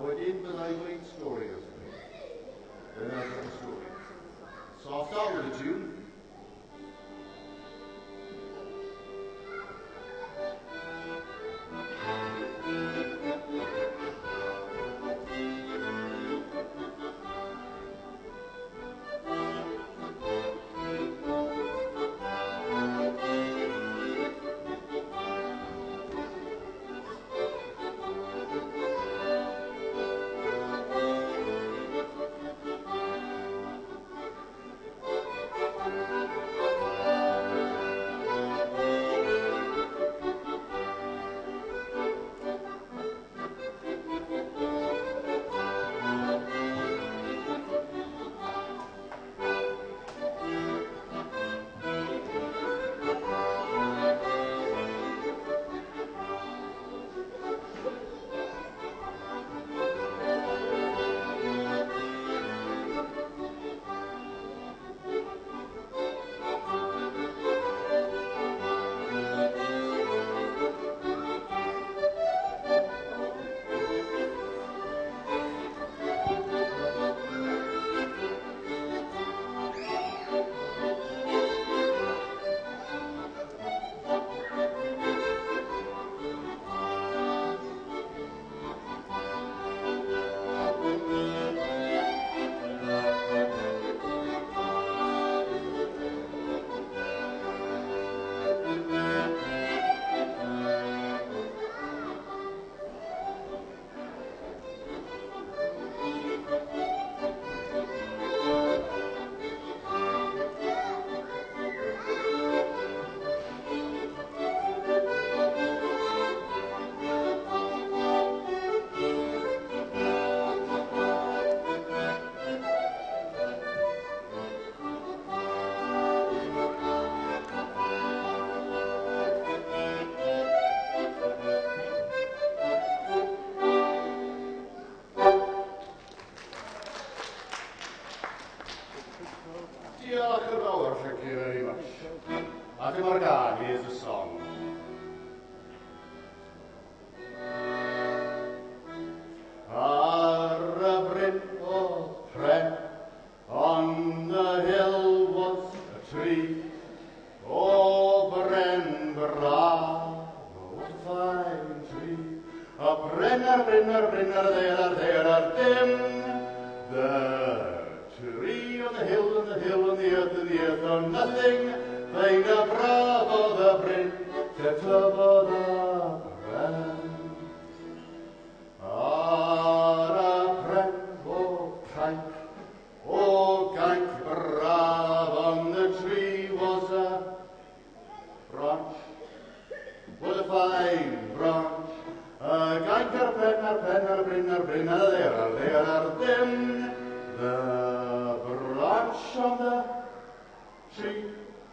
Wedyn bydda i dweud stori wrth chi. Then I'll tell a story. So I'll start with a tune. Diolch yn fawr, thank you very much. A dyma'r gân, here's the song. Ar y bryn oedd pren, on the hill was a tree. O bren braf, what a fine tree. Y pren ar bryn ar bryn ar ddaear ar ddaear ar dim. The tree on the hill on the hill on the earth and the earth on nothing. Fain y braf oedd y bryn, lle tyfodd y pren. Ar y pren oedd cainc, o gainc braf, on the tree was a branch, was a fine branch. Y gainc ar pren, ar pen, ar bryn, ar bryn, ar y ddaear, ar ddaear, ar ddim. The branch on the tree,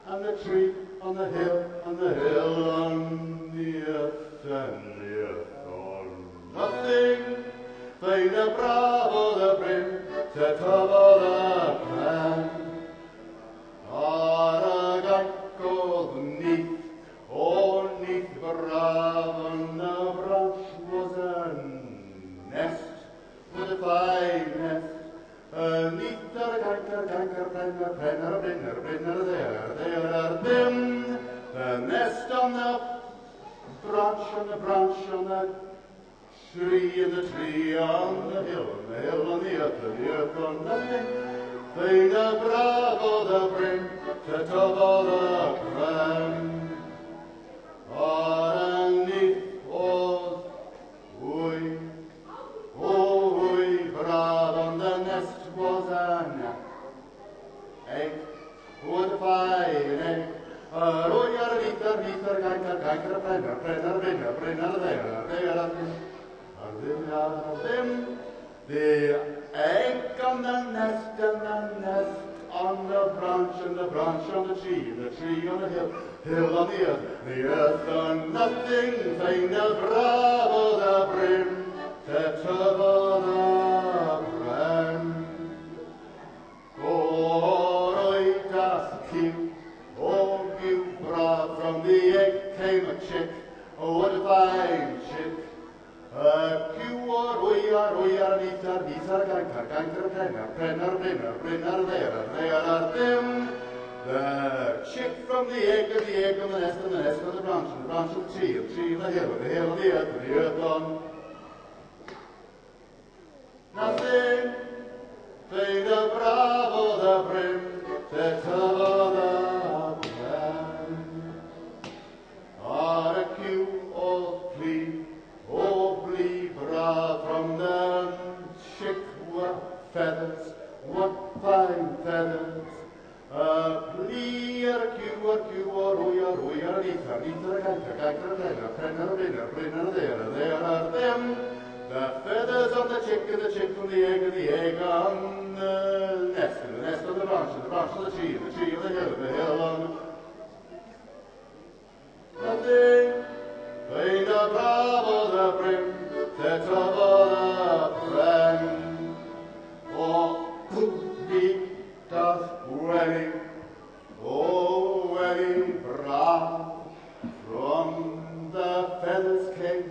and the tree on the hill, on the hill, on the earth, and the earth on nothing. Fain y braf oedd y bryn, lle tyfodd y pren. Ar y gainc oedd nyth, o nyth braf, on the branch was a nest, was a fine nest. Y nyth ar y gainc, ar gainc, ar pren, ar pren, ar y bryn, ar bryn, ar y ddaear, ar ddaear, ar ddim. The nest on the branch, on the branch, on the tree, and the tree on the hill, on the hill, on the earth, and the earth on nothing. Fain y braf oedd y bryn, lle tyfodd y pren. Ar y nyth oedd wy, o wy braf, on the nest was an egg, what a fine egg. Yr wy ar y nyth, ar nyth, ar gainc, ar gainc, ar y pren, ar pren, ar y bryn, ar bryn, ar y ddaear, ar ddaear, ar ddim, ar ddim, ar ddim. The egg on the nest and the nest on the branch and the branch on the tree, the tree on the hill, hill on the earth on nothing. Fain y braf oedd y bryn, lle tyfodd y pren. O'r wy dath cyw, o gyw braf, from the egg came a chick, oh what a fine chick. Y cyw o'r wy ar wy ar nith ar nith ar gainc ar gainc ar y pren ar pren ar bryn ar bryn ar ddaear ar ddaear ar ddim. The chick from the egg and the egg on the nest and the nest on the branch and the branch on the tree and the tree on the hill and the hill on the earth and the earth on nothing. Fein y braf oedd y bryn, lle tyfodd y pren. Ar y cyw oedd plu, o blu braf from the chick were feathers, what fine feathers. Y plu ar y cyw, ar cyw, o'r wy, ar wy, ar y nith, ar nith, ar y gainc, ar gainc, ar y pren, ar pren, ar y bryn, ar bryn, ar y ddaear, ar ddaear, ar ddim. The feathers on the chick and the chick from the egg and the egg on the nest and the nest on the branch and the branch on the tree and the tree on the hill and the hill on nothing. Fein y braf oedd y bryn, lle tyfodd y pren. O bwli dath wely, o wely braf, from the feathers came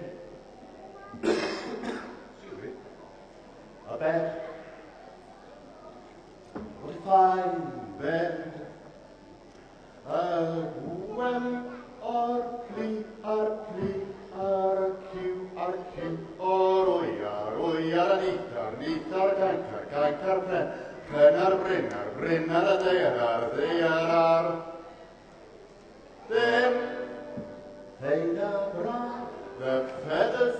excuse me, a bed. What a fine bed. A gwely o'r plu, a'r plu, ar y cyw, a'r cyw, o'r wy, a'r wy, ar y nith, a'r nith, a'r gainc, a'r gainc, a'r pren, pren ar bryn, ar bryn, ar y ddaear, ar y ddaear, ar ddim. Fein y braf, the feathers,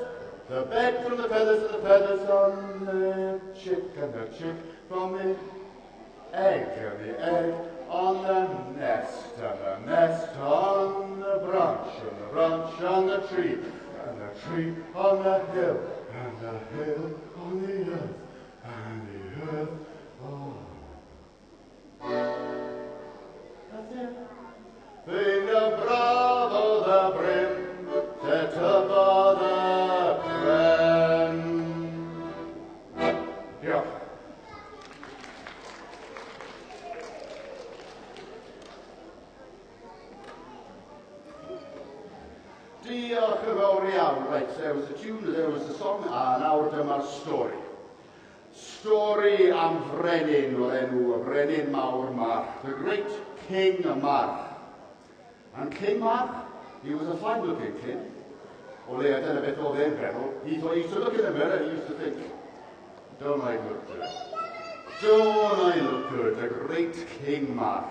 the bed from the feathers and the feathers on the chick and the chick from the egg and the egg on the nest and the nest on the branch and the branch on the tree and the tree on the hill and the hill on the earth and the earth on. That's it. Fein y braf oedd y bryn, lle tyfodd y pren. Diolch. Diolch yn fawr iawn. Right, there was the tune, there was the song, a nawr dyma'r stori. Stori am frenin o'r enw y Brenin Mawr March, the great King March. And King March, he was a fine-looking king. O leia, dyna beth oedd e'n feddwl. He thought, he used to look in the mirror and he used to think, don't I look good? Don't I look good? The great King March.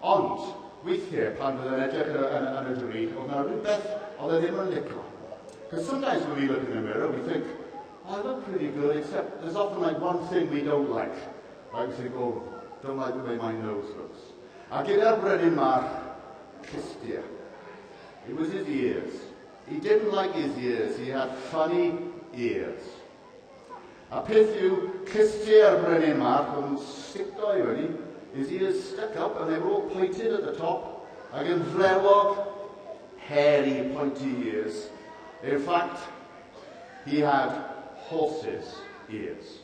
Ond, weithiau, pan fydde'n edrych yn, yn, yn y drych, oedd yna rhywbeth oedd e ddim yn licio. Because sometimes when we look in the mirror, we think, oh, I look pretty good, except there's often like one thing we don't like. Like we think, oh, don't like the way my nose looks. A gyda'r Brenin March, clustia. It was his ears. He didn't like his ears. He had funny ears. A peth yw, clustiau'r Brenin March yn stico i fyny. His ears stuck up and they were all pointed at the top. Ac yn flewog, hairy, pointy ears. In fact, he had horse's ears.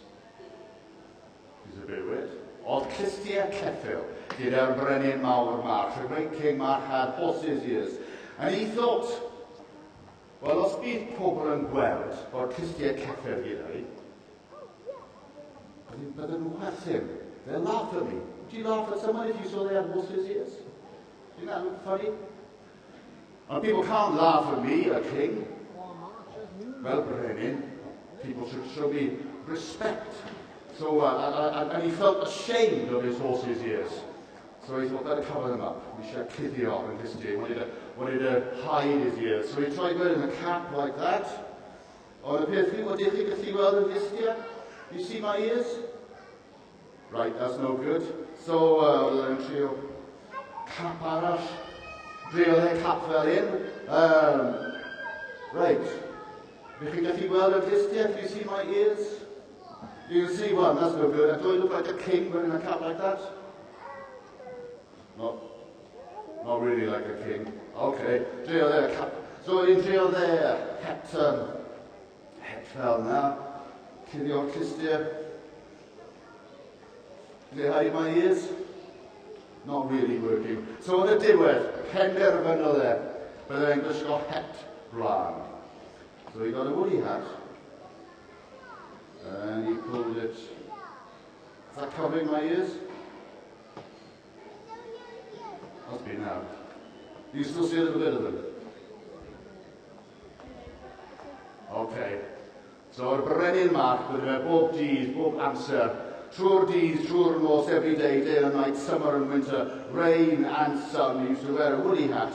He's a bit weird. Oedd clustiau ceffyl gyda'r Brenin Mawr March. The great King March had horse's ears. And he thought, well, os bydd pobl yn gweld bod clustiau ceffyl gyda fi, bydden nhw'n chwerthin. They'll laugh at me. Would you laugh at someone if you saw they had horse's ears? Didn't that look funny? And people can't laugh at me, a king. Well, Brenin, people should show me respect. So, and he felt ashamed of his horse's ears. So he thought, better cover them up. He should cuddio yn his He wanted to hide his ears. So he tried wearing a cap like that. Ond y peth yw, ydych chi gallu weld yn glustiau? You see my ears? Right, that's no good. So, oedd e'n trio cap arall. Driodd e cap fel un. Right. Ydych chi'n gallu gweld y glustiau? Can you see my ears? You can see one, that's no good. Do I look like a king wearing a cap like that? Not really like a king. Okay, driodd e cap. So oedd hi'n driodd e het fel na. Cuddio'r clustiau. Did it hide my ears? Not really working. So yn y diwedd, penderfynodd e, bydde e'n gwisgo het gwlân. So he got a woolly hat. Is that covering my ears? Must be now. Do you still see a little bit of them? Okay. So, yr brenin March, bydde fe bob dydd, bob amser, trwy'r dydd, trwy'r nos, every day, day and night, summer and winter, rain and sun, he used to wear a woolly hat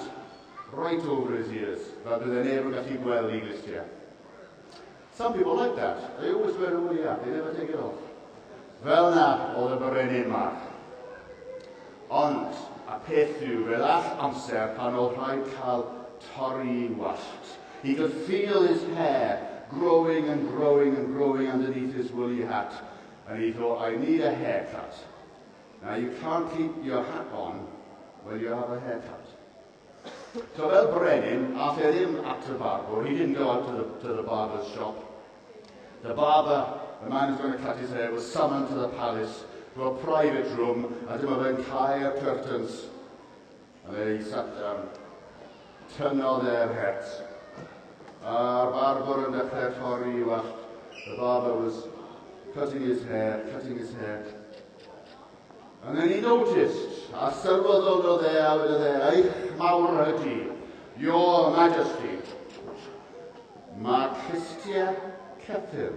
right over his ears, fel bydde neb yn gallu gweld ei glustiau. Some people like that. They always wear a woolly hat. They never take it off. Fel na oedd y brenin March. Ond, a peth yw, fe ddaeth amser pan oedd rhaid cael torri wallt. He could feel his hair growing and growing and growing underneath his woolly hat. And he thought, "I need a haircut." Now, you can't keep your hat on when you have a haircut. So fel brenin, aeth e ddim at y barber. He didn't go out to the barber's shop. The barber, the man who's going to cut his hair, was summoned to the palace, to a private room, a dyma fe'n cau'r curtains. And there he sat down. Tynnodd e'r het. A'r barbwr yn dechrau torri i wallt. The barber was cutting his hair, cutting his hair. And then he noticed, a sylweddolodd e a wedodd e, "Eich mawrhydi, Your Majesty, mae clustiau ceffyl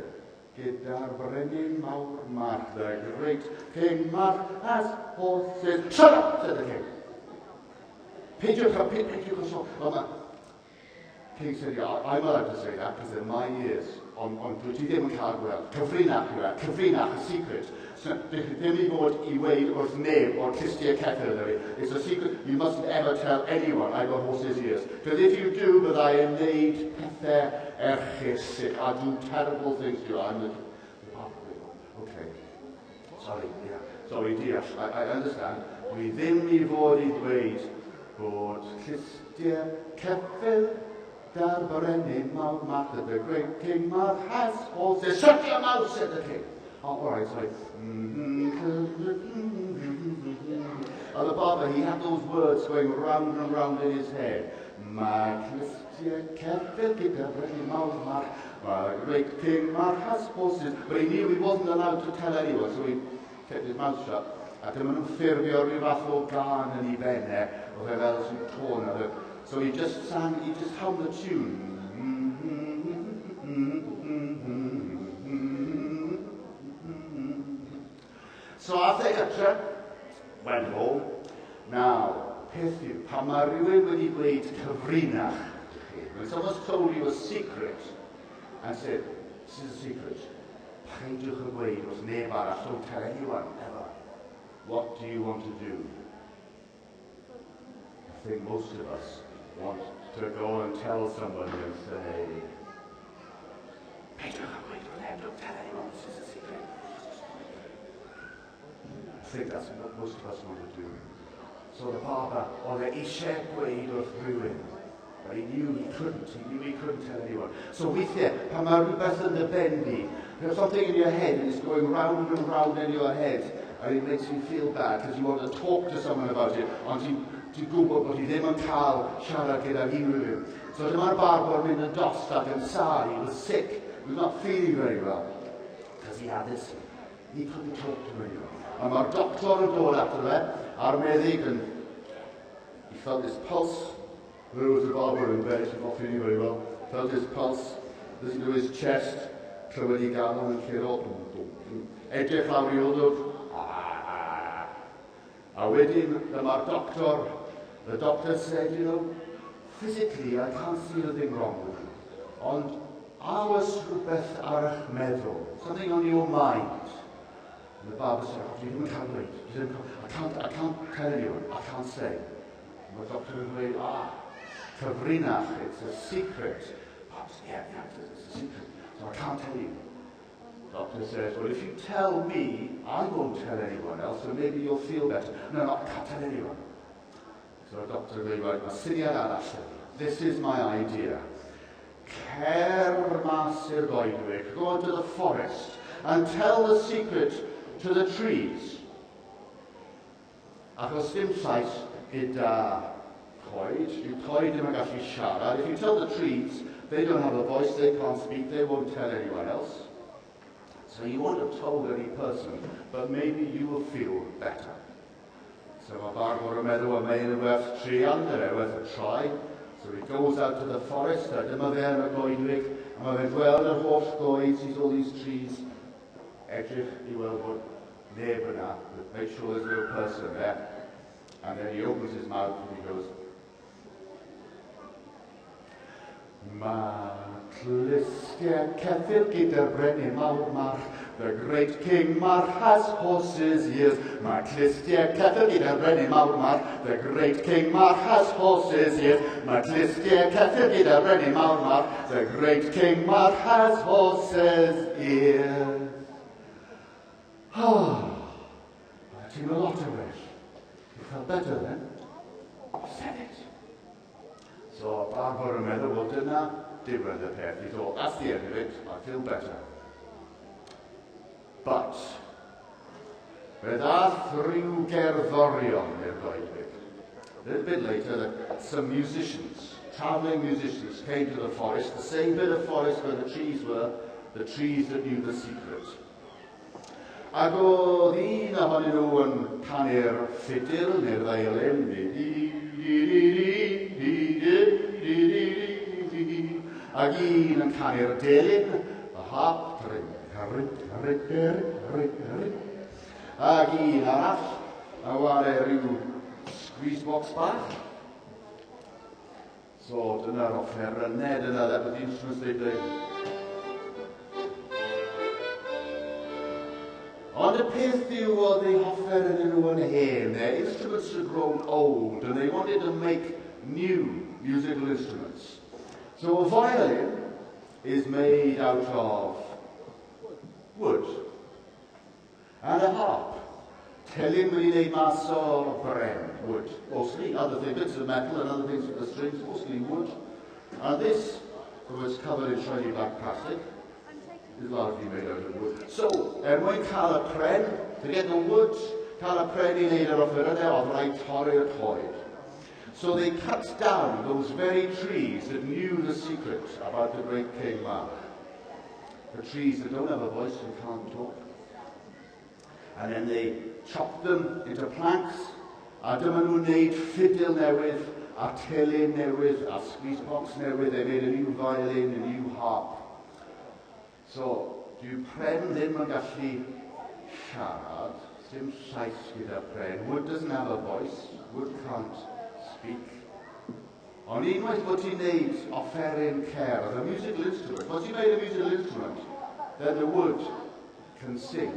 gyda'r brenin mawr March, the great King March has horses." "Shut up," said the king. Peidiwch a peidiwch a sôn. Well, King said, "Yeah, I'm allowed to say that because they're my ears. Ond dwi ti ddim yn cael gweld. Cyfrinach yw e, cyfrinach, a secret. So, ddim i fod i weud wrth neb o'r clustiau ceffyl ydy. It's a secret, you mustn't ever tell anyone I've got horse's ears. Because if you do, byddai yn neud pethau erchyll. I do terrible things to you. I'm the. Okay. Sorry, yeah. Sorry, deall. I understand. Dwi ddim i fod i ddweud bod clustiau ceffyl 'da'r brenin mawr March, that the great King March has horses." "Shut your mouth," said the king. "Oh, all right, sorry." And the barber, he had those words going round and round in his head. Mae clustiau ceffyl gyda brenin mawr March, the great King March has horses. But he knew he wasn't allowed to tell anyone, so he kept his mouth shut. A dyma nhw'n ffurfio rhyw fath o gân yn ei ben e, oedd e fel sy'n tôn. So he just sang, he just hummed the tune. So aeth e gatre, went home. Now, peth yw, pan mae rhywun wedi dweud cyfrinach i chi, when someone's told you a secret and said, "This is a secret, peidiwch â gweud wrth neb arall, don't tell anyone, ever." What do you want to do? I think most of us want to go and tell somebody and say, "Peidiwch â gweud wrth neb, don't tell anyone, this is a secret." I think that's what most of us want to do. So the barber, oedd e eisiau gweud wrth rhywun. But he knew he couldn't. He knew he couldn't tell anyone. So weithiau, pan mae rhywbeth yn dy ben di, there's something in your head and it's going round and round in your head, and it makes you feel bad because you want to talk to someone about it, ond ti'n ti gwybod bod ti ddim yn cael siarad gyda unrhyw un. So dyma'r barber mynd yn dost ac yn sâl. He was sick. He was not feeling very well. Because he had this, he couldn't talk to anyone. A mae'r doctor yn dod ato fe, a'r meddyg yn. He felt his pulse. There was the barber in bed, not feeling very well. Felt his pulse, listened to his chest, clywed ei galon yn curo. Edrych lawr i wddwg. A wedyn, dyma'r doctor. The doctor said, "Physically I can't see anything wrong with you. Ond a oes rhywbeth ar eich meddwl? Something on your mind?" And the barber said, "Oh, dwi ddim yn cael dweud. Dwi ddim yn cael, I can't tell anyone. I can't say." And the doctor yn dweud, "Ah, cyfrinach, it's a secret." "Barber said, Yeah, it's a secret. So I can't tell you." Doctor says, "Well, if you tell me, I won't tell anyone else, so maybe you'll feel better." No, I can't tell anyone." So the doctor dweud, "Right, mae syniad arall. This is my idea. Cer mas i'r goedwig, go out to the forest, and tell the secret to the trees." Achos dim llais gyda coed, dyw coed ddim yn gallu siarad. If you tell the trees, they don't have a voice, they can't speak, they won't tell anyone else. So So you won't have told any person, but maybe you will feel better. So mae barfwr yn meddwl, well, mae'n werth trial, they're worth a try. So he goes out to the forest, a dyma fe yn y goedwig, a mae fe'n gweld yr holl goed, sees all these trees, edrych i weld bod neb yna, make sure there's no person there. And then he opens his mouth and he goes, Mae clustiau ceffyl gyda'r brenin mawr March. The great King March has horse's ears. Mae clustiau ceffyl gyda'r brenin mawr March. The great King March has horse's ears. Mae clustiau ceffyl gyda'r brenin mawr March. The great King March has horse's ears. Oh, mae'n teimlo lot yn well. You felt better then? Said it. So, barfwr yn meddwl, well, dyna diwedd y peth. He thought, that's the end of it, I feel better. But, fe ddath rhyw gerddorion i'r goedwig. A little bit later, some musicians, travelling musicians, came to the forest, the same bit of forest where the trees were, the trees that knew the secret. Ac oedd un ohonyn nhw yn canu'r ffidil neu'r violin, ac un yn canu'r delyn, y harp, ac un arall, a ware rhyw squeeze box bach. So dyna'r offerynnau, dyna that was the instruments they played. Ond y peth yw oedd eu hofferynnau nhw yn hen. Their instruments had grown old and they wanted to make new musical instruments. So a violin is made out of wood. And a harp. Telyn wedi wneud mas o bren, wood. Mostly, other things, bits of metal and other things with the strings, mostly wood. And this was covered in shiny black plastic, is largely made out of wood. So, mwyn cael y pren, to get the wood, cael y pren i wneud yr offerynnau, oedd rhaid torri'r coed. So they cut down those very trees that knew the secret about the great King Mark. The trees that don't have a voice and can't talk. And then they chopped them into planks, a dyma nhw'n wneud ffidil newydd, a telyn newydd, a squeeze box newydd. They made a new violin, a new harp. So, dyw pren ddim yn gallu siarad, dim llais gyda pren. Wood doesn't have a voice, wood can't speak. Ond unwaith bod ti'n neud offeryn cerdd, a musical instrument, once you made a musical instrument, then the wood can sing.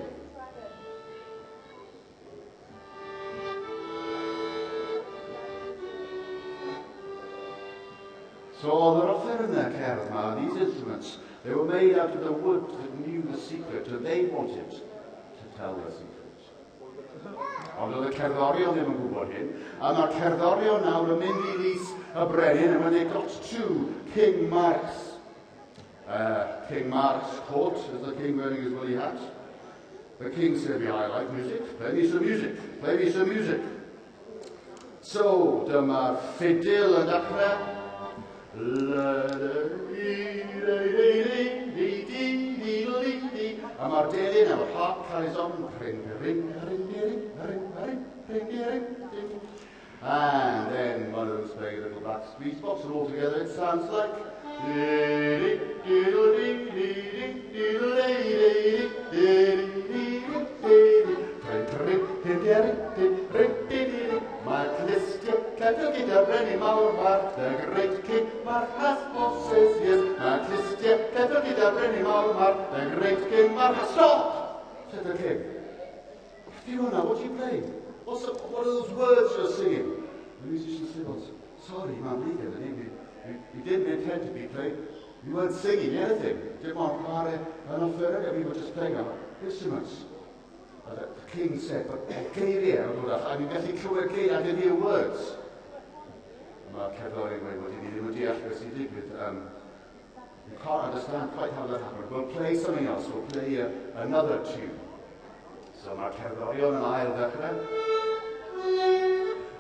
So oedd yr offerynnau cerdd yma, these instruments, they were made out of the wood that knew the secret, and they wanted to tell the secret. Ond oedd y cerddorion ddim yn gwybod hyn, a mae'r cerddorion nawr yn mynd i lys y brenin, and when they got to King Mark's court, as the king wearing his woolly hat, the king said, yeah, I like music, play me some music, play me some music. So, dyma'r ffidil yn dechrau. A mae'r delyn a'r harp carries on. And then one of them's playing a little black squeeze box, and all together it sounds like. Mae clustiau ceffyl gyda'r brenin mawr March, the great King March has horses ears. Mae clustiau ceffyl gyda'r brenin mawr March, the great King March has... Stop! Said the king. Fiona, what are you playing? What are those words you're singing? The musician said, well, sorry, man, we didn't intend to be playing. We weren't singing anything. Didn't want chwarae yn offeryn, we were just playing our instruments. And the king said, but geiriau yn dod allan, ni'n gallu clywed geiriau, I can hear words. Mae'r cerddorion yn gweud, well, ni ddim yn deall beth sy'n digwydd. You can't understand quite how that happened. We'll play something else, we'll play another tune. So mae'r cerddorion yn ail ddechrau.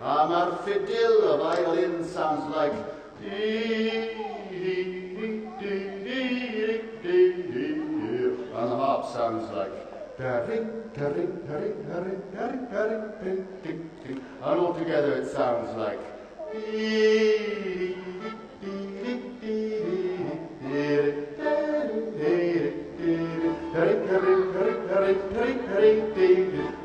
A mae'r ffidil, y violin, sounds like... And the harp. harp sounds like and all together it sounds like.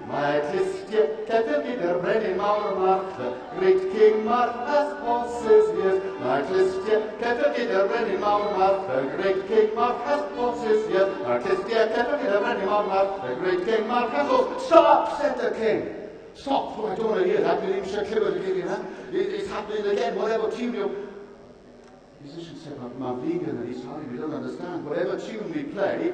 Mae clustiau ceffyl gyda'r brenin mawr March, the great King March has horses ears. Mae clustiau ceffyl gyda'r brenin mawr March, the great King March has horses ears. Mae clustiau ceffyl gyda'r brenin mawr March, the great King March has horses. Stop, said the king. Stop, I don't want to hear that. Dwi ddim eisiau clywed y geiriau yna. It's happening again, whatever tune you... Musicians said, "Mae vegan and he's sorry, we don't understand. Whatever tune we play,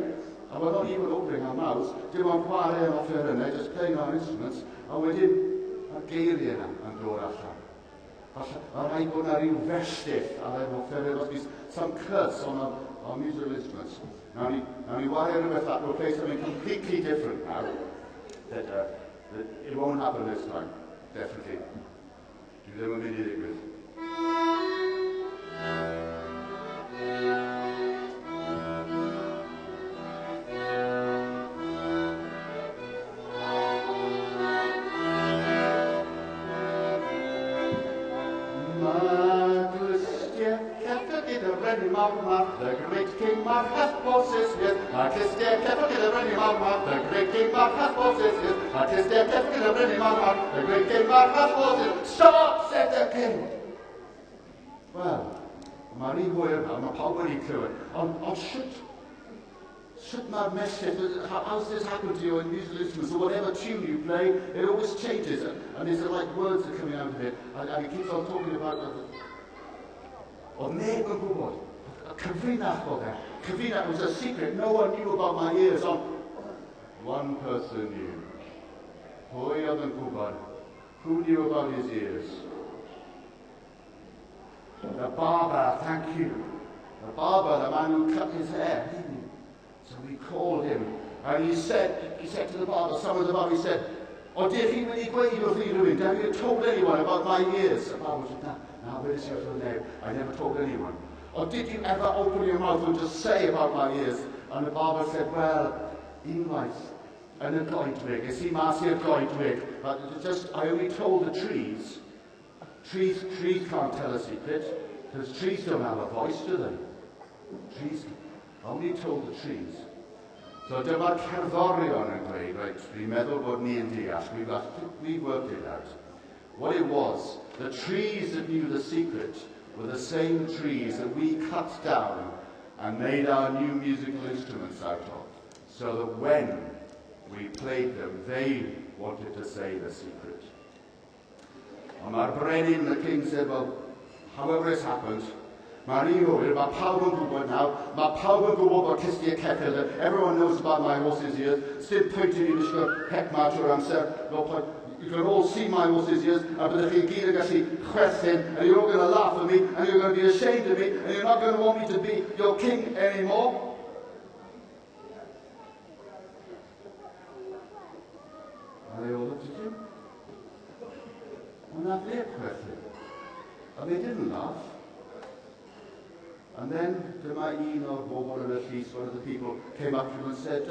and we're not even opening our mouths, dim ond chwarae yn offerynnau, just playing our instruments, a wedyn mae'r geiriau yna yn dod allan. Falle, mae rhaid bod yna rhyw fellyll ar ein offerynnau, must be some curse on our musical instruments. Nawn ni wario rhywbeth that we'll play something completely different now, that it won't happen this time, definitely. Dwi ddim yn mynd i ddigwydd. Mae clustiau ceffyl gyda'r brenin mawr March, the great King March has horses ears. Mae clustiau ceffyl gyda'r brenin mawr March, the great King March has horses ears. Mae clustiau ceffyl gyda'r brenin mawr March, the great King March has horses. Stop, said the king. Wel, mae'n rhy hwyr nawr, mae pawb wedi clywed. Ond sut mae'r message, how's this happen to you in musical instruments, or whatever tune you play, it always changes, and there's like words are coming out of it, and he keeps on talking about it. Oedd neb yn gwybod. Y cyfrinach oedd e. Cyfrinach was a secret. No one knew about my ears, ond one person knew. Pwy oedd yn gwybod? Who knew about his ears? The barber, thank you. The barber, the man who cut his hair. He knew. So we called him, and he said to the barber, someone the barber, he said, "Odych chi wedi gweud wrth i rhywun? Have you told anyone about my ears?" The barber said, "Na, wedes i wrth neb. I never told anyone." "Or did you ever open your mouth and just say about my ears?" And the barber said, "Well, unwaith, yn y goedwig, es i mas i'r goedwig, but just, I only told the trees. Trees can't tell a secret, because trees don't have a voice, do they? Trees, only told the trees." So dyma'r cerddorion yn dweud, reit, dwi'n meddwl bod ni yn deall, we've worked it out. What it was, the trees that knew the secret were the same trees that we cut down and made our new musical instruments out of, so that when we played them, they wanted to say the secret. Ond mae'r brenin, the king said, "Well, however it's happened, mae'n rhy hwyr, mae pawb yn gwybod nawr, mae pawb yn gwybod bod clustiau ceffyl, everyone knows about my horse's ears, sdim pwynt i ni wisgo het ma trwy'r amser, no point, you can all see my horse's ears, a byddwch chi gyd yn gallu chwerthin, and you're all going to laugh at me, and you're going to be ashamed of me, and you're not going to want me to be your king anymore." And they all looked at him. Ond nath neb chwerthin. And they didn't laugh. And then, dyma un o'r bobl yn y llys, one of the people came up to him and said,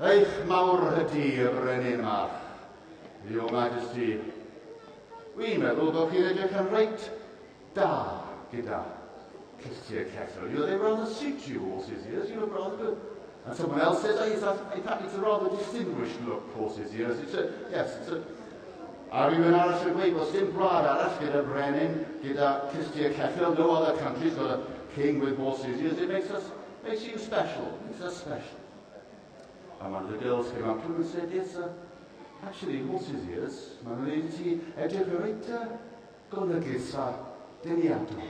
"Eich mawrhydi y brenin March, Your Majesty, wi'n meddwl bod chi'n edrych yn reit da gyda clustiau ceffyl. You know, they rather suit you, horses ears, you look rather good." And someone else says, "Oh, yes, in fact, it's a rather distinguished look, horses ears. It's a, yes, it's a..." A rhywun arall yn gweud, "Wel, dim gwlad arall gyda brenin, gyda clustiau ceffyl. No other country's got a king with horses ears. It makes you special. Makes us special." And one of the girls came up to him and said, "Yes, sir, actually, horses ears, maen nhw'n neud i ti edrych yn reit golygus a deniadol.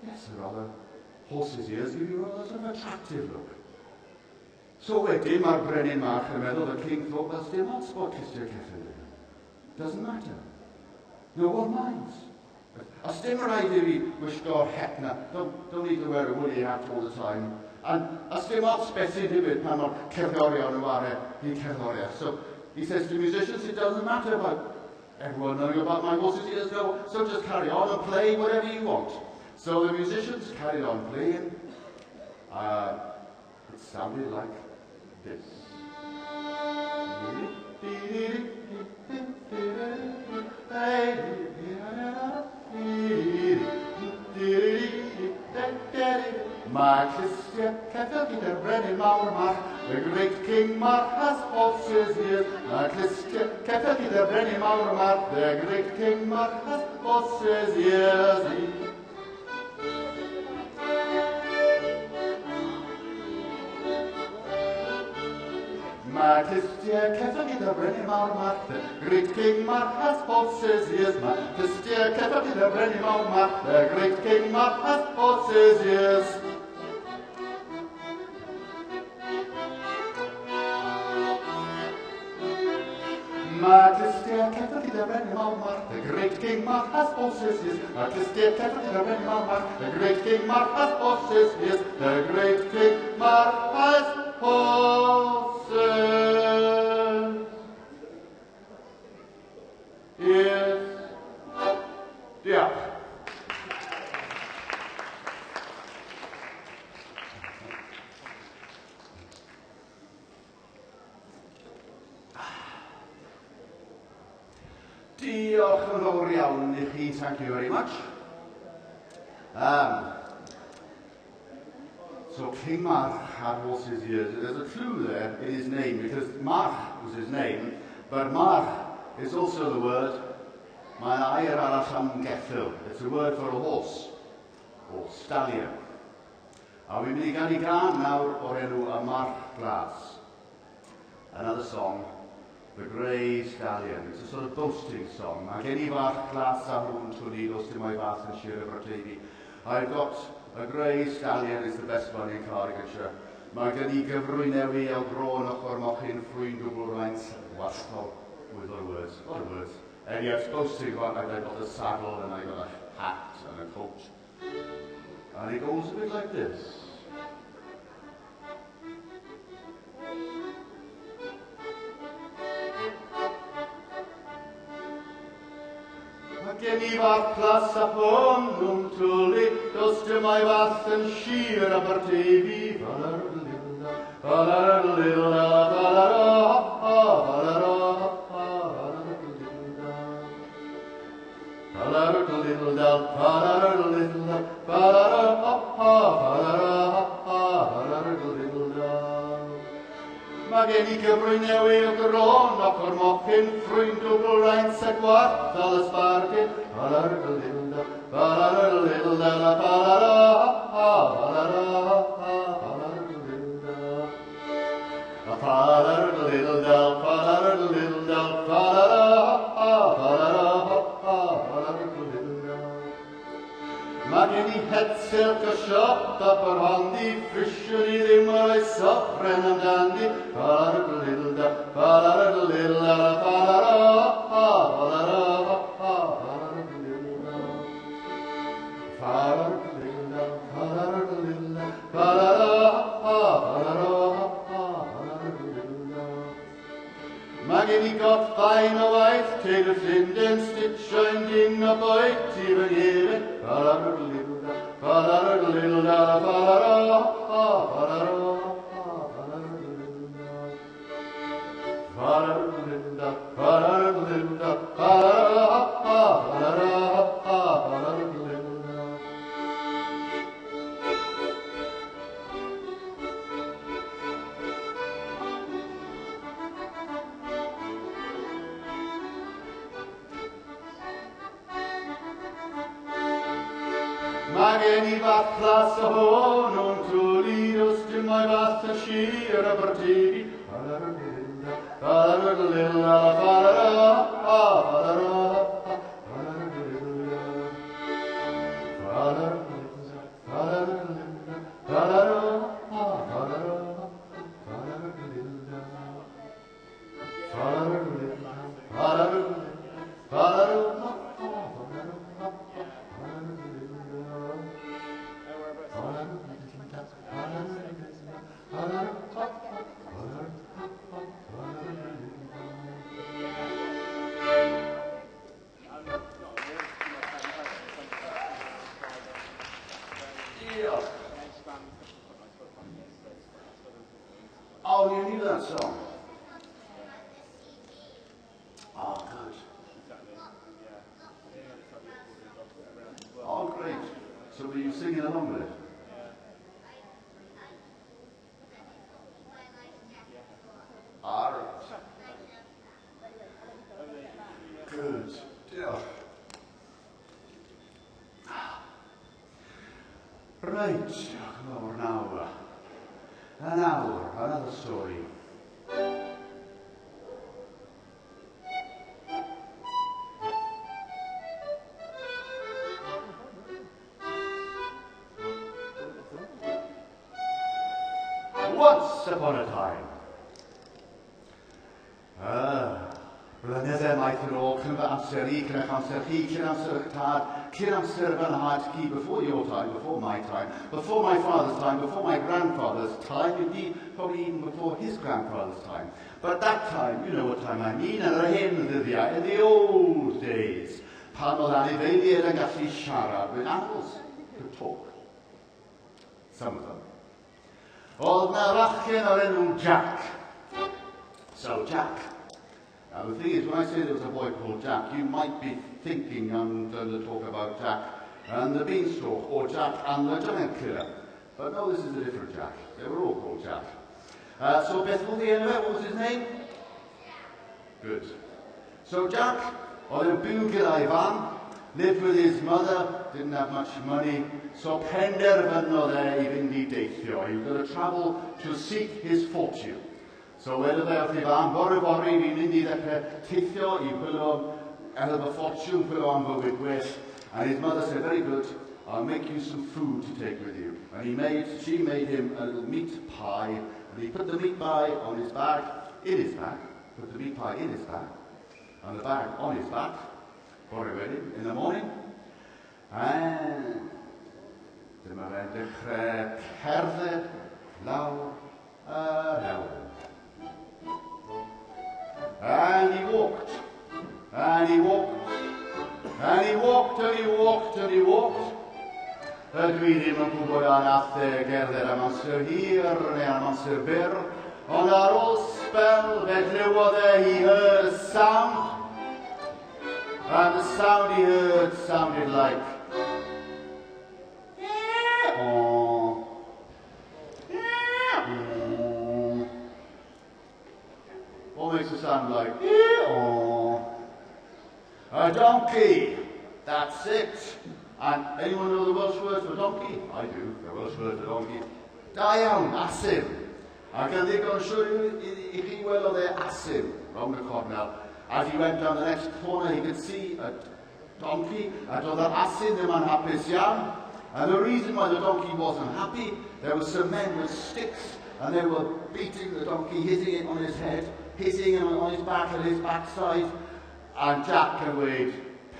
Yes, rather, horses ears give you a rather sort of attractive look." So wedyn mae'r brenin March yn meddwl, the king thought, well, dim ots bod clustiau ceffyl. Doesn't matter. No one minds. A dim rhaid i fi wisgo'r het na. Don't need to wear a woolly hat all the time. And a dim ots beth sy'n digwydd pan mae'r cerddorion yn ware eu cerddoriaeth. So he says to the musicians, "It doesn't matter about everyone knowing about my horses ears, no, so just carry on and play whatever you want." So the musicians carried on playing. It sounded like this. Mae clustiau ceffyl gyda'r brenin mawr March, the great King March has horses ears. Mae clustiau ceffyl gyda'r brenin mawr March, the great King March has horses ears. Mae clustiau ceffyl gyda'r brenin mawr March, the great King March has horses ears. Mae clustiau ceffyl gyda'r brenin mawr March, the great King March has horses ears. Mae clustiau ceffyl gyda'r brenin mawr March, the great King March has horses ears. Mae clustiau ceffyl gyda'r brenin mawr March, the great King March has horses ears. The great King March has horses ears. Diolch. Diolch yn fawr iawn i chi, thank you very much. So King March had horses ears. There's a clue there in his name, because March was his name, but March is also the word, mae'n air arall am geffyl. It's a word for a horse, or stallion. A fi'n mynd i ganu gân nawr o'r enw Y March Glas. Another song, The Grey Stallion. It's a sort of boasting song. Mae gen i farch glas a hwnnw'n twli, does dim o'i fath yn Sir Aberteifi. I've got a grey stallion, is the best one in Cardiganshire. Mae gen i gyfrwy newi o gron ochr mochyn ffrwyn dwbl raint walltol with other words, a lot of words. And yeah, it's boasting about like I've got a saddle and I've got a hat and a coat. And it goes a bit like this. Mae gen i farch glas a hwnnw'n twli, does dim o'i fath yn Sir Aberteifi. Falarlila, falarlila, falara, falara, falarlila. Falarlila, falarlila, falara, falara, falarlila. Mae gen i gyfrwy newydd o gron ochr mochyn, ffrwyn dwbl raint a gwallt fel ysbargyn. Falarlila, falarlila, falara, falara, falarlila. Falarlila, falarlila, falara, falara, falarlila. Mae gen i het silk o siop Aberhonddu, ffrisiwn i ddim o'i sofren amdani. Falarlila, falarlila, falara, falara, falarlila. Falarlila, falarlila, falara, falara, falarlila. Mae gen i got ffain o waith, teulu Llundain, stitcho'n dyn o boet i fy ngefn. Falarlila, falarlila, falara, falara, falarlila. Falarlila, falarlila, falara, falara, falarlila. Mae gen i farch glas a hwnnw'n twli, does dim o'i fath yn Sir Aberteifi. Falarlila, falarlila, falara, falara, falarlila. Falarlila, falarlila, falara, falara, falarlila. Falarlila, falarlila, falara, falara, falarlila. Diolch. Oh, you knew that song? Oh, good. Oh, great. So were you singing along with it? All right. Good. Diolch. Right, diolch yn fawr nawr. An hour, another story. Once upon a time. Ah, blynydde maith yn ôl, cyn fy amser i, cyn eich amser chi, cyn amser eich tad, cyn amser fy nhad chi, before your time, before my time, before my father's time, before my grandfather's time, indeed, probably even before his grandfather's time. But that time, you know what time I mean, yn yr hen ddyddiau, in the old days, pan oedd anifeiliaid yn gallu siarad, when animals could talk. Some of them. Oedd na fachgen o'r enw Jack. So, Jack. Now, the thing is, when I say there was a boy called Jack, you might be thinking I'm going to talk about Jack and the Beanstalk, or Jack and the Giant Killer. But no, this is a different Jack. They were all called Jack. So, beth oedd ei enw e? What was his name? Good. So, Jack, oedd yn byw gyda'i fam, lived with his mother, didn't have much money, so penderfynodd e i fynd i deithio. He was going to travel to seek his fortune. So wedodd e wrth ei fam, bore fory fi'n mynd i ddechrau teithio i chwilio am fy ffortiwn, chwilio am fywyd gwell. And his mother said, very good, I'll make you some food to take with you. And she made him a little meat pie, and he put the meat pie on his back, in his back, put the meat pie in his back, and the bag on his back, bore wedyn, in the morning. And dyma fe'n dechrau cerdded lawr yr hewl. And he walked, and he walked, and he walked, and he walked, and he walked. Ydw i ddim yn gwybod a nath e gerdded am amser hir neu am amser byr, ond ar ôl sbel fe glywodd e, he heard a sound, and the sound he heard sounded like oh. What makes a sound like oh? A donkey. That's it. And anyone know the Welsh word for donkey? I do. The Welsh word for donkey. Da iawn, asyn. Ac yn ddigon siŵr i chi welodd e asyn rownd y cornel. As he went down the next corner, he could see a donkey, a doedd yr asyn ddim yn hapus iawn. And the reason why the donkey wasn't happy, there were some men with sticks, and they were beating the donkey, hitting it on his head, hitting him on his back and his backside. And Jack yn dweud,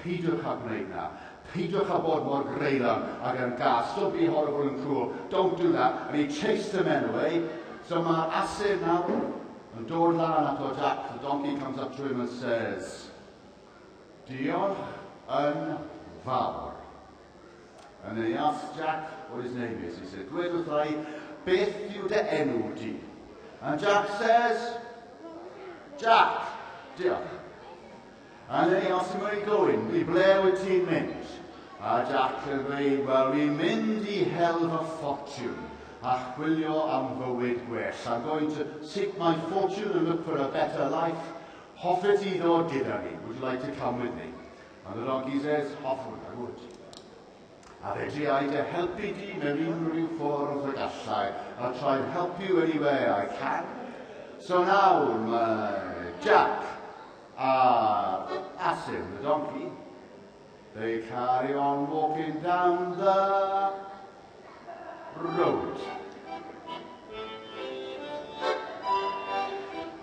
peidiwch â gwneud na. Peidiwch â bod mor greulon ac yn gas. Don't be horrible and cruel. Don't do that. And he chased the men away. So mae'r asyn nawr yn dod lan ato Jack. The donkey comes up to him and says, diolch yn fawr. And then he asks Jack what his name is. He said, dwed wrtha i, beth yw dy enw di? And Jack says, Jack, diolch. And then he asks him where he's going. I ble wyt ti'n mynd? A Jack yn dweud, wel, fi'n mynd i hel fy ffortiwn a chwilio am fywyd gwell. I'm going to seek my fortune and look for a better life. Hoffet ti ddod gyda fi? Would you like to come with me? And the donkey says, hoffwn, I would. A fedri i dy helpu di mewn unrhyw ffordd y gallai. I'll try and help you any way I can. So nawr mae Jack a'r asyn, the donkey, they carry on walking down the road.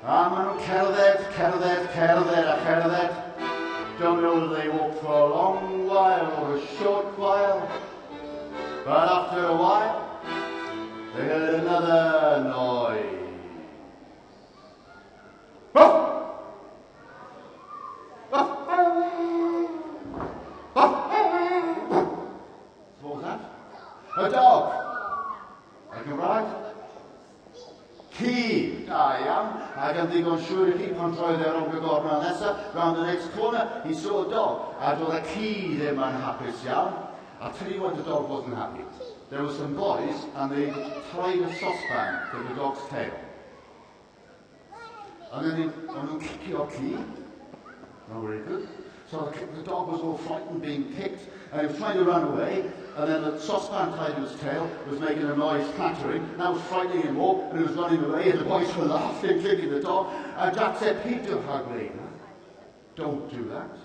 A maen nhw'n cerdded, cerdded, cerdded a cerdded. Don't know whether they walked for a long while or a short while. But after a while, they heard another noise. Ruff! Ruff! Ruff! What was that? A dog. A Gymraeg? Ci. Da iawn. Ac yn ddigon siŵr i chi pan troedd e rownd y gornel nesaf, round the next corner, he saw a dog. A doedd y ci ddim yn hapus iawn. I'll tell you why the dog wasn't happy. There were some boys and they tied a saucepan to the dog's tail. And then o'n nhw'n cicio'r ci. Not very good. So the dog was all frightened, being kicked, and he was trying to run away, and then the saucepan tied to his tail was making a noise clattering, and that was frightening him more, and he was running away, and the boys were laughing, kicking the dog. And Jack said, "Peidiwch â gwneud 'na. Don't do that.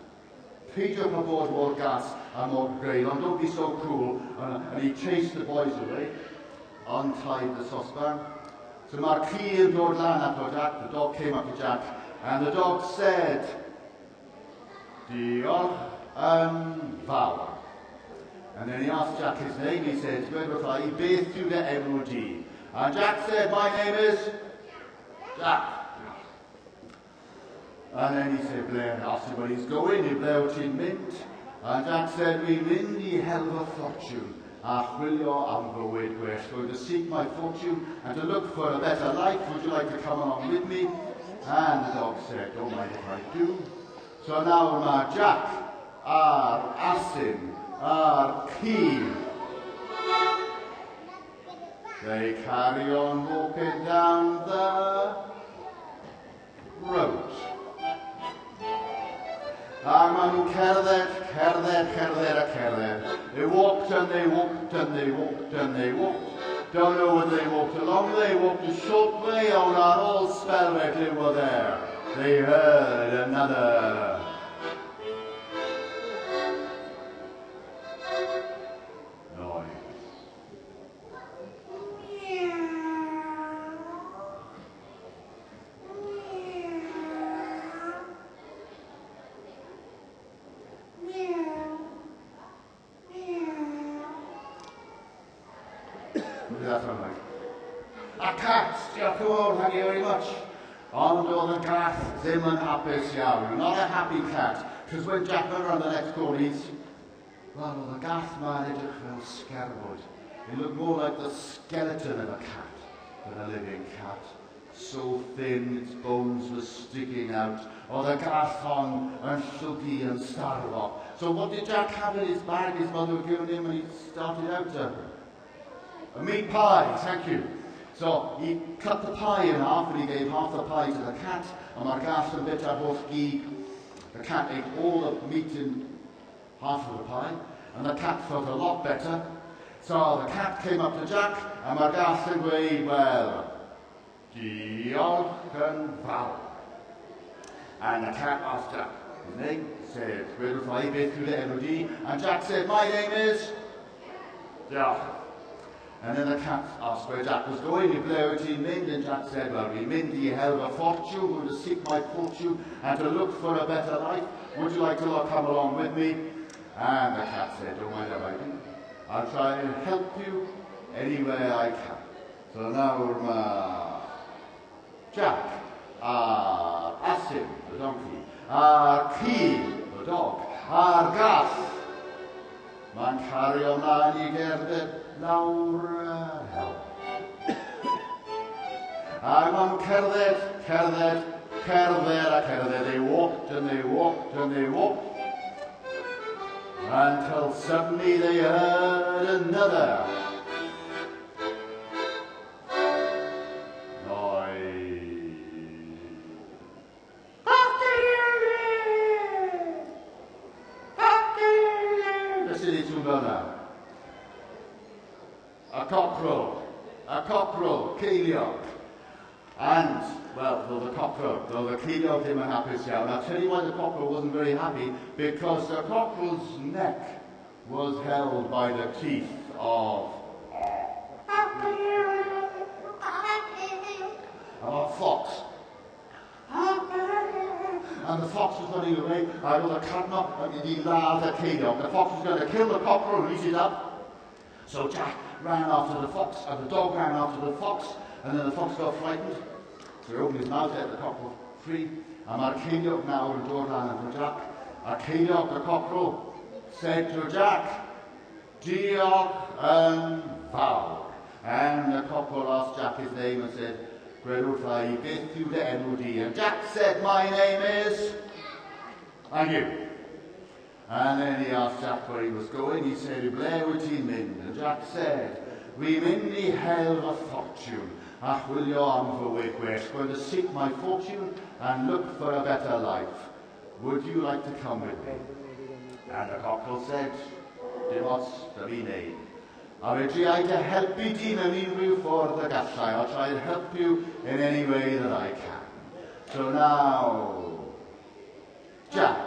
Peidiwch â bod mor gas a mor greulon. Don't be so cruel." And he chased the boys away, untied the saucepan. So mae'r ci yn dod lan ato Jack, the dog came up to Jack, and the dog said, "Diolch yn fawr." And then he asked Jack his name. He said, "Dweud wrtha i, beth yw dy enw di?" And Jack said, "My name is Jack." And then he said, Ble, asked him where he's going, i ble wyt ti'n mynd? And Jack said, "Dwi'n mynd i hel fy ffortiwn a chwilio am fywyd gwell. Going to seek my fortune and to look for a better life. Would you like to come along with me?" And the dog said, "Don't mind if I do." So nawr mae Jack a'r asyn a'r ci. They carry on walking down the road. A maen nhw'n cerdded, cerdded, cerdded a cerdded. They walked and they walked and they walked and they walked. Don't know whether they walked a long way, walked a short way, ond ar ôl sbel fe glywodd e. They heard another noise. What does that sound like? A cat! Diolch yn fawr, thank you very much. Ond oedd y gath ddim yn hapus iawn. Not a happy cat. Because when Jack went around the next corner, he's... Wel, oedd y gath ma'n edrych fel sgerbwd. It looked more like the skeleton of a cat than a living cat. So thin, its bones were sticking out. Oedd y gath hon yn llwgu yn starfo. So what did Jack have in his bag? His mother had given him when he started out a meat pie, thank you. So he cut the pie in half and he gave half the pie to the cat. A mae'r gath yn byta'r holl gig. The cat ate all the meat in half of the pie. And the cat felt a lot better. So the cat came up to Jack a mae'r gath yn gweud, "Wel, diolch yn fawr." And the cat asked Jack his name, said, "Dweud wrtha i beth yw dy enw di?" And Jack said, "My name is Diolch." And then the cat asked where Jack was going, "I ble wyt ti'n mynd?" And Jack said, "Well, dwi'n mynd i hel fy ffortiwn, going to seek my fortune and to look for a better life. Would you like to come along with me?" And the cat said, "Don't mind if I do. I'll try and help you any way I can." So nawr mae Jack a'r asyn, the donkey, a'r ci, the dog, a'r gath. Mae'n cario mlaen i gerdded lawr yr hewl. A mae'n cerdded, cerdded, cerdded a cerdded. They walked and they walked and they walked until suddenly they heard another noise. Beth sydd ei sŵn fel 'na? A cockerel. A cockerel, ceiliog. And, well, though the cockerel, though the ceiliog ddim yn hapus iawn. I'll tell you why the cockerel wasn't very happy, because the cockerel's neck was held by the teeth of a fox. And the fox was running away, and oedd y cadno yn mynd i ladd y ceiliog. The fox was going to kill the cockerel and eat it up. So Jack ran after the fox, and the dog ran after the fox, and then the fox got frightened. So he opened his mouth, let the cockerel free, a mae'r ceiliog nawr yn dod lan ato Jack. A ceiliog, the cockerel, said to Jack, "Diolch yn fawr." And the cockerel asked Jack his name and said, Gwed wrtha i, beth yw dy enw di? And Jack said, my name is... And you. And then he asked Jack where he was going. He said, i ble wyt ti'n mynd? And Jack said, Fi'n mynd i hel fy ffortiwn a chwilio am fywyd gwell. Going to seek my fortune and look for a better life. Would you like to come with me? And the cockerel said, Dim ots, da fi wneud. A fe driai dy helpu di mewn unrhyw ffordd y gallai. I'll try and help you in any way that I can. So now, Jack,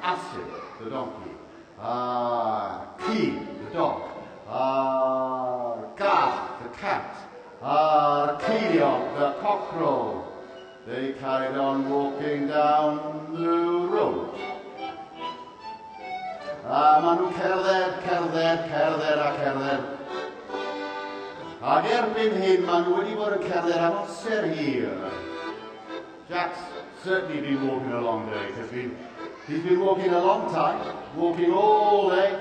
Asyn, the donkey, Ci, the dog, Gath, the cat, Ceiliog, the cockerel. They carried on walking down the road. A maen nhw'n cerdded, cerdded, cerdded a cerdded. Ac erbyn hyn, maen nhw wedi bod yn cerdded am amser hir. Jack's certainly been walking a long day. He's been, he's been walking a long time, walking all day.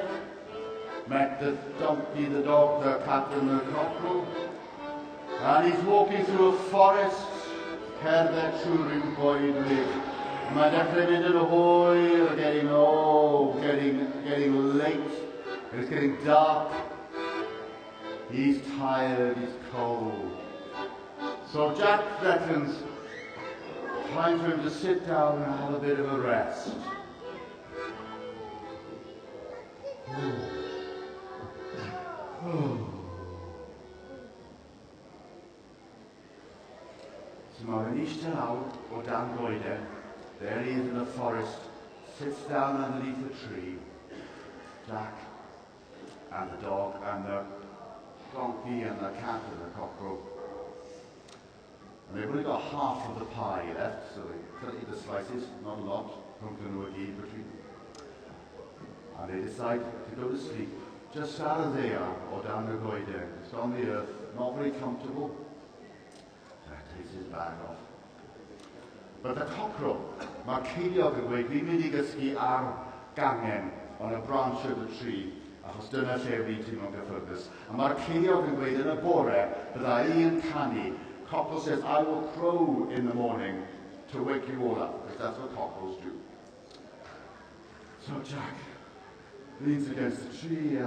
Met the donkey, the dog, the cat and the cockerel. And he's walking through a forest, cerdded trwy rhyw goedwig. Mae'n dechrau mynd yn hwyr, getting old, getting, getting late. It's getting dark. He's tired, he's cold. So Jack reckons time for him to sit down and have a bit of a rest. So mae fe'n eistedd lawr o dan goeden. There he is in the forest, sits down underneath a tree. Jack and the dog and the donkey and the cat and the cockerel. And they've only got half of the pie left, so they cut it into slices, not a lot, rhwng nhw i gyd between them. And they decide to go to sleep just ar y ddaear o dan y goeden, just on the earth, not very comfortable. Jack takes his bag off. But the cockerel, mae'r ceiliog yn gweud, fi'n mynd i gysgu ar gangen on a branch of the tree, achos dyna lle fi'n teimlo'n gyffyrddus. A mae'r ceiliog yn gweud yn y bore, bydda i yn canu. Cockerel says, I will crow in the morning to wake you all up, because that's what cockerels do. So Jack leans against the tree.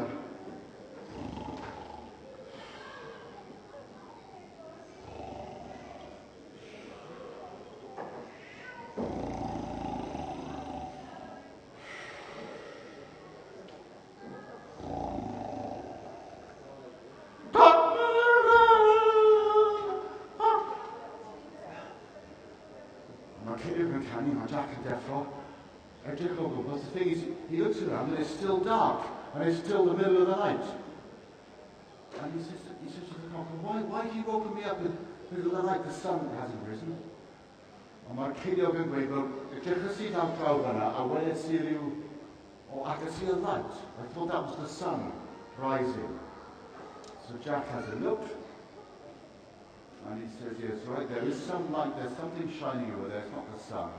Mae Ceiliog yn canu, mae Jack yn deffro. Edrych o gwmpas. The thing is, he looks around and it's still dark. And it's still the middle of the night. And he says to the cockerel, why have you woken me up in the middle of the night? The sun hasn't risen. Ond mae'r ceiliog yn gweud, wel, edrychais i lawr draw fyna a weles i ryw, oh, I can see a light. I thought that was the sun rising. So Jack has a look. And he says, yes, right, there is some light, there's something shining over there, it's not the sun.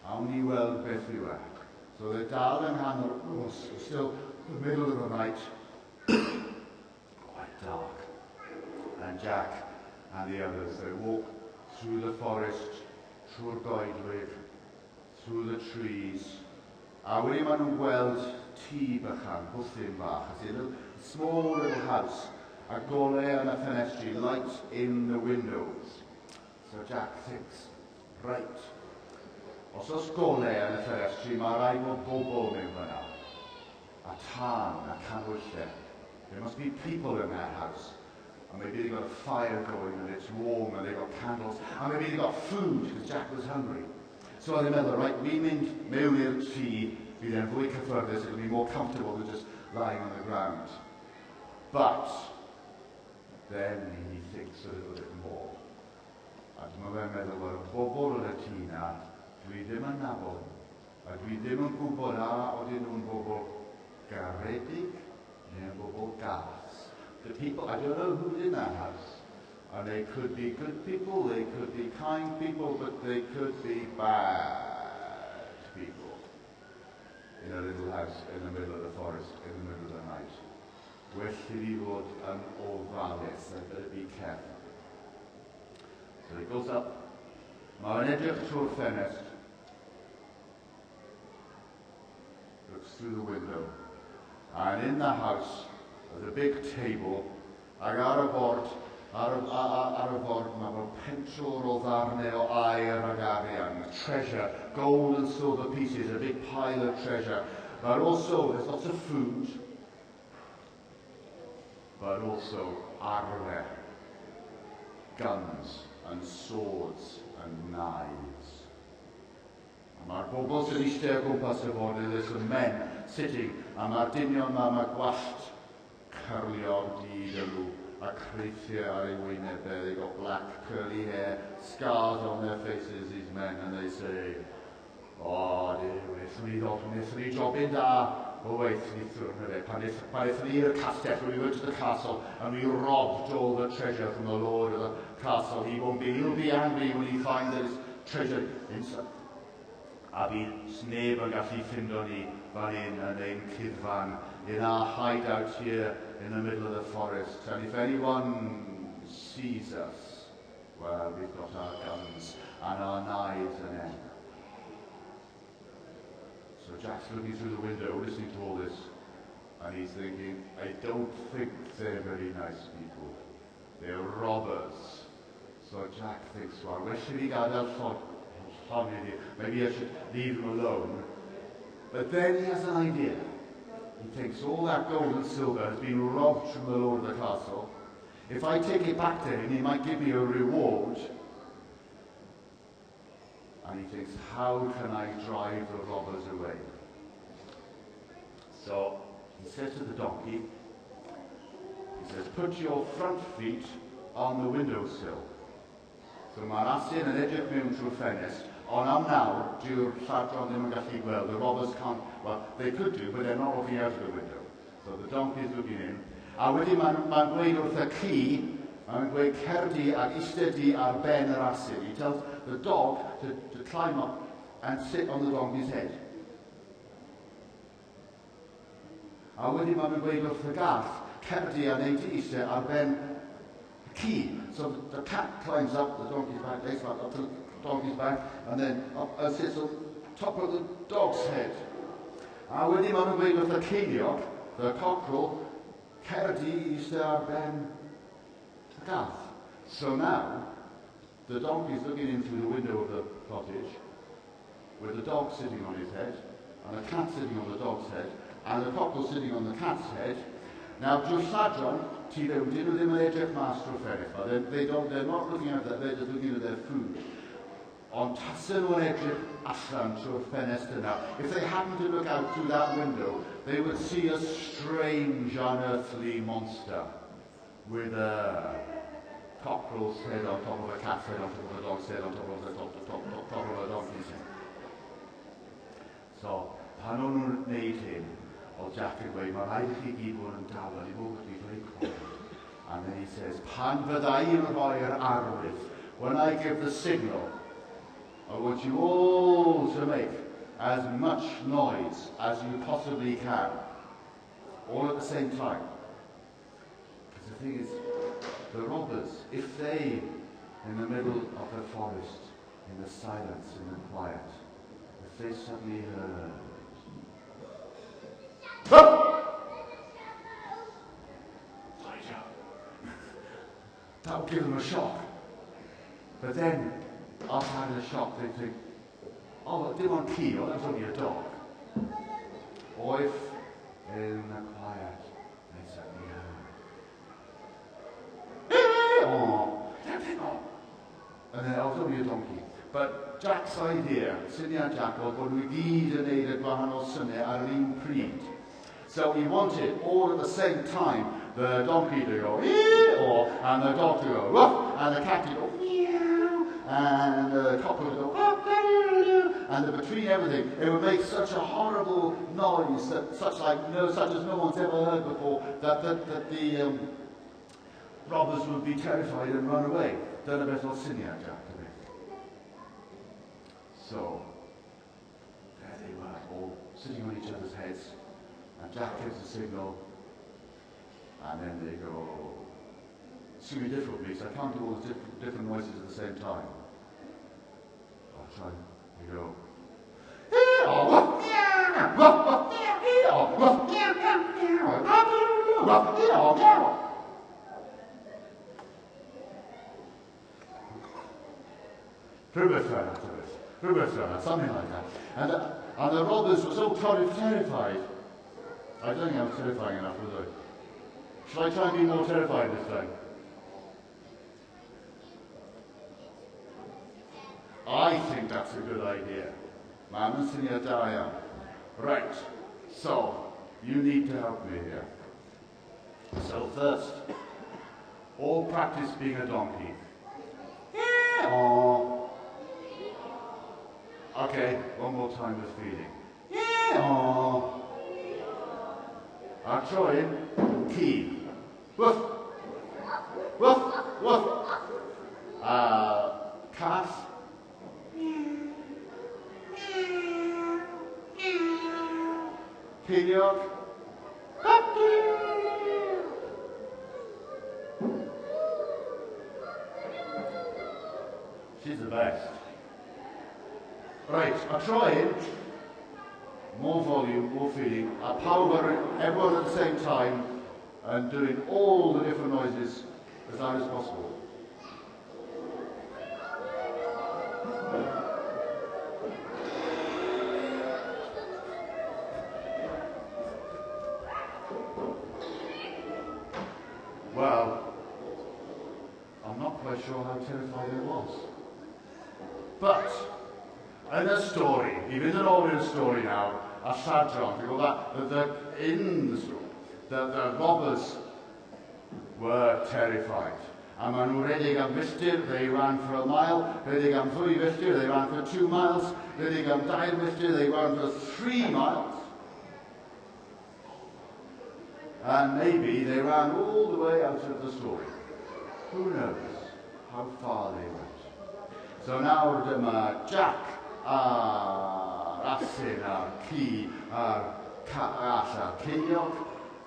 Awn ni weld beth yw e. So they're dal yng nghanol nos, still the middle of the night, quite dark. And Jack and the others, they walk through the forest, trwy'r goedwig, through the trees. A wedyn maen nhw'n gweld tŷ bychan, bwthyn bach, a little, small little house, a golau yn y ffenestri, light in the windows. So Jack thinks, right, os oes golau yn y ffenestri, mae rhaid bod bobl mewn fyna. A tân, a canhwyllau. There must be people in that house. And maybe they've got a fire going and it's warm and they've got candles. And maybe they've got food, because Jack was hungry. So oedd e'n meddwl, right, ni'n mynd mewn i'r tŷ, bydd e'n fwy cyffyrddus, it'll be more comfortable than just lying on the ground. But then he thinks a little bit more. A dyma fe'n meddwl, wel, y bobl yn y tŷ na, dwi ddim yn nabod. A dwi ddim yn gwybod a oedden nhw'n bobl garedig neu'n bobl gas. The people, I don't know who's in that house. And they could be good people, they could be kind people, but they could be bad people. In a little house in the middle of the forest, in the middle of the night. Well i fi fod yn ofalus. I better be careful. So he goes up. Mae'n edrych trwy'r ffenest. Looks through the window. And in the house, there's a big table. Ac ar y bord, ar y, ar, ar y bord mae fel pentwr o ddarnau o aur ag arian. Treasure, gold and silver pieces, a big pile of treasure. But also, there's lots of food. But also arfer, guns and swords and knives. A mae'r bobl sy'n eistedd o gwmpas y ford, there's some men sitting, a mae'r dynion yma, mae gwallt cyrliog du 'da nhw, a creithiau ar ei wynebau. They got black curly hair, scars on their faces, these men, and they say, "O, oh, wnaethon ni ddod, wnaethon ni jobyn da o waith neithiwr, na fe. Pan aethon ni i'r castell, when we went to the castle, and we robbed all the treasure from the lord of the castle. He'll be angry when he finds that his treasure inside. A bydd sneb yn gallu ffindo ni fan hyn yn ein cuddfan, in our hideout here in the middle of the forest. And if anyone sees us, well, we've got our guns and our knives and end. So Jack's looking through the window, listening to all this, and he's thinking, "I don't think they're very nice people. They're robbers." So Jack thinks, "Well, well i fi gadael llonydd i. Maybe I should leave them alone." But then he has an idea. He thinks, "All that gold and silver has been robbed from the lord of the castle. If I take it back to him, he might give me a reward." And he thinks, "How can I drive the robbers away?" So he says to the donkey, he says, "Put your front feet on the windowsill." So mae'r asyn yn edrych mewn trwy'r ffenest, ond am nawr, dyw'r lladron ddim yn gallu gweld. The robbers can't, well, they could do, but they're not looking out of the window. So the donkey is looking in. A wedyn mae'n ma gweud wrth y ci, mae'n gweud, "Cer di ac eistedd di ar ben yr asyn." He tells the dog to climb up and sit on the donkey's head. A wedyn mae'n gweud wrth y gath, "Cer di a wneud di eistedd ar ben y ci." So the cat climbs up the donkey's back, legs back up to the donkey's back, and then up and sits on top of the dog's head. A wedyn maen nhw'n gweud wrth y ceiliog, the cockerel, "Cer di eistedd ar ben y gath." So now, the donkey's looking in through the window of the cottage, with the dog sitting on his head, and the cat sitting on the dog's head, and the cockerel sitting on the cat's head. Now, drwy'r lladron, tu fewn, dyn nhw ddim yn edrych mas drwy'r ffenest. They don't, they're not looking at that, they're just looking at their food. Ond tasen nhw'n edrych allan trwy'r ffenest yna, if they happened to look out through that window, they would see a strange, unearthly monster with a cockerel's head on top of a cat's head on top of a dog's head on top of the top, top, top, top of a donkey's head. So, pan o'n nhw'n gwneud hyn, oedd Jack yn gweud, "Mae rhaid i chi gyd fod yn dawel, i fod be very quiet." And then he says, "Pan fydda i'n rhoi'r arwydd, when I give the signal, I want you all to make as much noise as you possibly can, all at the same time." Because the thing is, the robbers, if they, in the middle of the forest, in the silence, in the quiet, if they suddenly heard, "Ah! Sorry, Joe." That would give them a shock. But then, after having a shock, they'd think, "Oh, well, dim ond ci, oh, that was only a dog." Or if, in the quiet, they suddenly heard, "Oh, oh," and then, "Oh, it was only a donkey." But Jack's idea, syniad Jack, oedd bod nhw i gyd yn neud y gwahanol syniau ar yr un pryd. So he wanted, all at the same time, the donkey to go, "Ee-aw," and the dog to go, "Woof," and the cat to go, "Meow," and the cockerel to go, "Woof," and between everything, it would make such a horrible noise, that such as no one's ever heard before, that the robbers would be terrified and run away. Dyna beth oedd syniad Jack. So, there they were, all sitting on each other's heads, and Jack gives the signal. And then they go, it's going to be difficult because I can't do all the different noises at the same time. I'll try. They go, rhywbeth fel that, something like that. And the robbers were so terrified. I don't think I was terrifying enough, was I? Shall I try and be more terrified this time? I think that's a good idea. Mae hwnna'n syniad da iawn. Right, so, you need to help me here. So first, all practice being a donkey. Yeah. Okay, one more time with feeling. Yeah. A tro hyn, ci. Woof. Woof, woof. Cath. Ceiniog. She's the best. Right, a tro hyn, more volume, more feeling, a pawb ar, everyone at the same time, and doing all the different noises as loud as possible. Well, I'm not quite sure how terrified I was. But, in a story, even in an story now, a lladron, you that, in the story, the robbers were terrified. A maen nhw redeg am filltir, they ran for a mile, redeg am ddwy filltir, they ran for 2 miles, redeg am dair filltir, they ran for 3 miles. And maybe they ran all the way out of the story. Who knows how far they went. So nawr dyma Jack a'r asyn a'r ci a'r cath a'r ceiniog.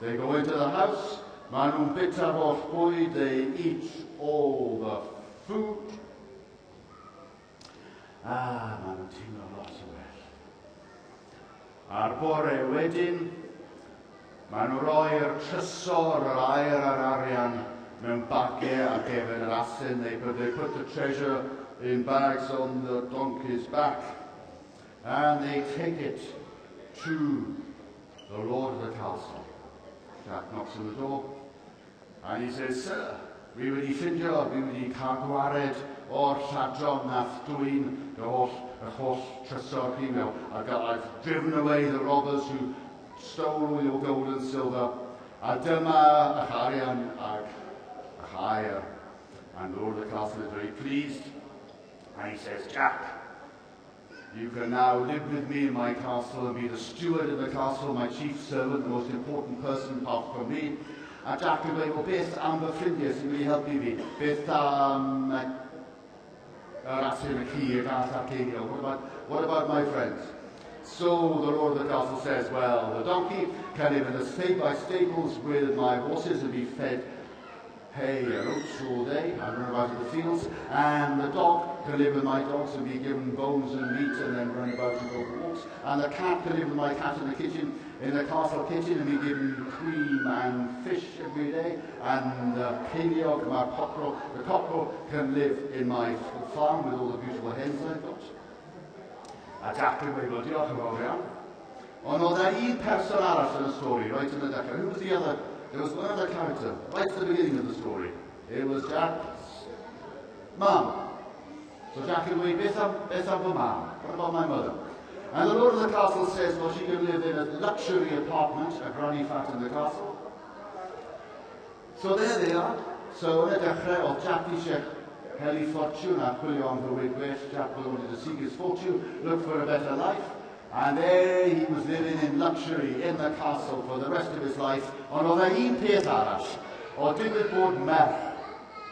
They go into the house. Maen nhw'n bwyta'r holl bwyd. They eat all the food. Ah, maen nhw'n teimlo lot yn well. A'r bore wedyn, maen nhw'n rhoi'r trysor, yr aur a'r arian mewn bagiau ar gefn yr asyn. They put the treasure in bags on the donkey's back, and they take it to the lord of the castle. Jack knocks on the door, and he says, Sir, fi wedi ffindio, fi wedi cael gwared o'r lladron nath dwyn y holl trysor chi mewn. I've driven away the robbers who stole all your gold and silver. A dyma eich arian ag eich aur. And the lord of the castle is very pleased. And he says, Jack, you can now live with me in my castle and be the steward of the castle, my chief servant, the most important person apart from me. A Jack yn dweud, well, beth am fy ffrindiau sy'n mynd i helpu fi? Beth am yr asyn, y ci, y gath a'r ceiniog? What about my friends? So the lord of the castle says, well, the donkey can live in the by stables with my horses and be fed hay and oats all day and run about in the fields, and the dog can live with my dogs and be given bones and meat and then run about and go for walks, and the cat can live with my cat in the kitchen, in the castle kitchen, and be given cream and fish every day, and the ceiniog, my cockerel, the cockerel can live in my farm with all the beautiful hens I've got. A Jack yn gweud, well, diolch yn fawr iawn. Ond oedd e un person arall yn y stori, right yn y dechrau. Who was the other? There was one other character, right at the beginning of the story. It was Jack's mum. So Jack yn gweud, beth am fy mam? What about my mother? And the lord of the castle says, well, she can live in a luxury apartment, a granny flat in the castle. So there they are. So yn y dechrau, oedd Jack eisiau hel ei ffortiwn a chwilio am fywyd gwell. Jack wanted to seek his fortune, look for a better life. And there he was living in luxury in the castle for the rest of his life. Ond oedd e un peth arall. Oedd digwydd bod merch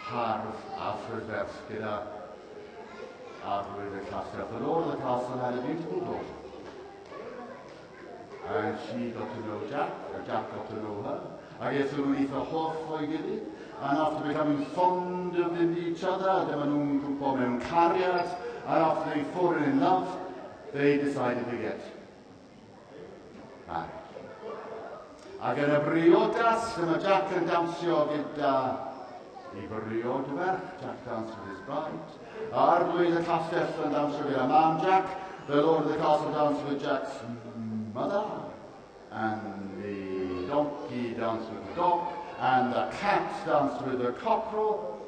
hardd a phrydferth gyda arglwydd y castell. The lord of the castle had a beautiful daughter. And she got to know Jack, or Jack got to know her. Ac aethon nhw'n eitha hoff o'i gilydd. And after becoming fond of each other, dyma nhw'n gwmpo mewn cariad. And after they'd fallen in love, they decided to get married. Ac yn y briodas, dyma Jack yn dawnsio gyda ei briodferch. Jack danced with his bride. Arglwydd y castell yn dawnsio gyda mam Jack. The lord of the castle danced with Jack's mother. And the donkey danced with the dog. And the cat danced with the cockerel.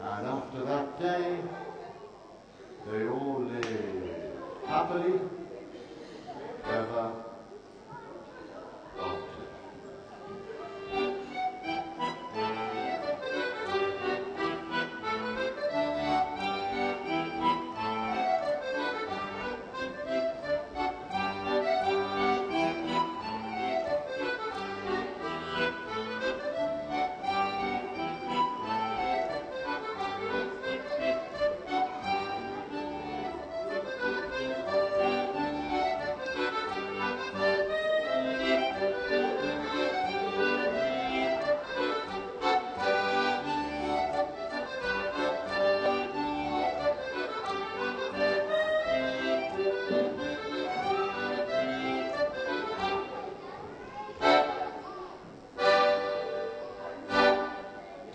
And after that day, they all lived happily ever after.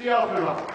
Diolch yn fawr.